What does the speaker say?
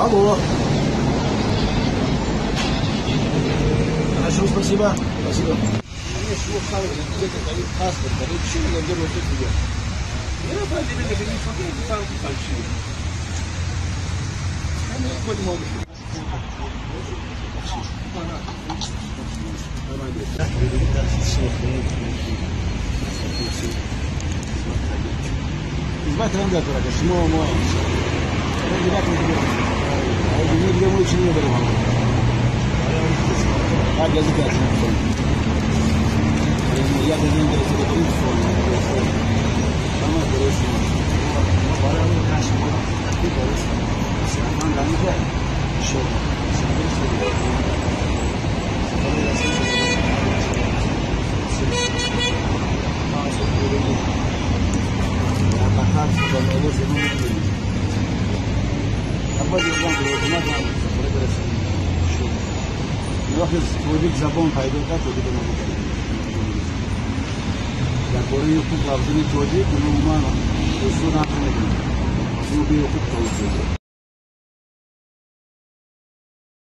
Алло. Хорошо, спасибо. Спасибо. Тоҷик забон пайдо кард, тоҷик нобуд кард. Дар бораи ҳуқуқ лафзини тоҷик умуман усул нақл мекунад. Беҳуқуқ тоҷик.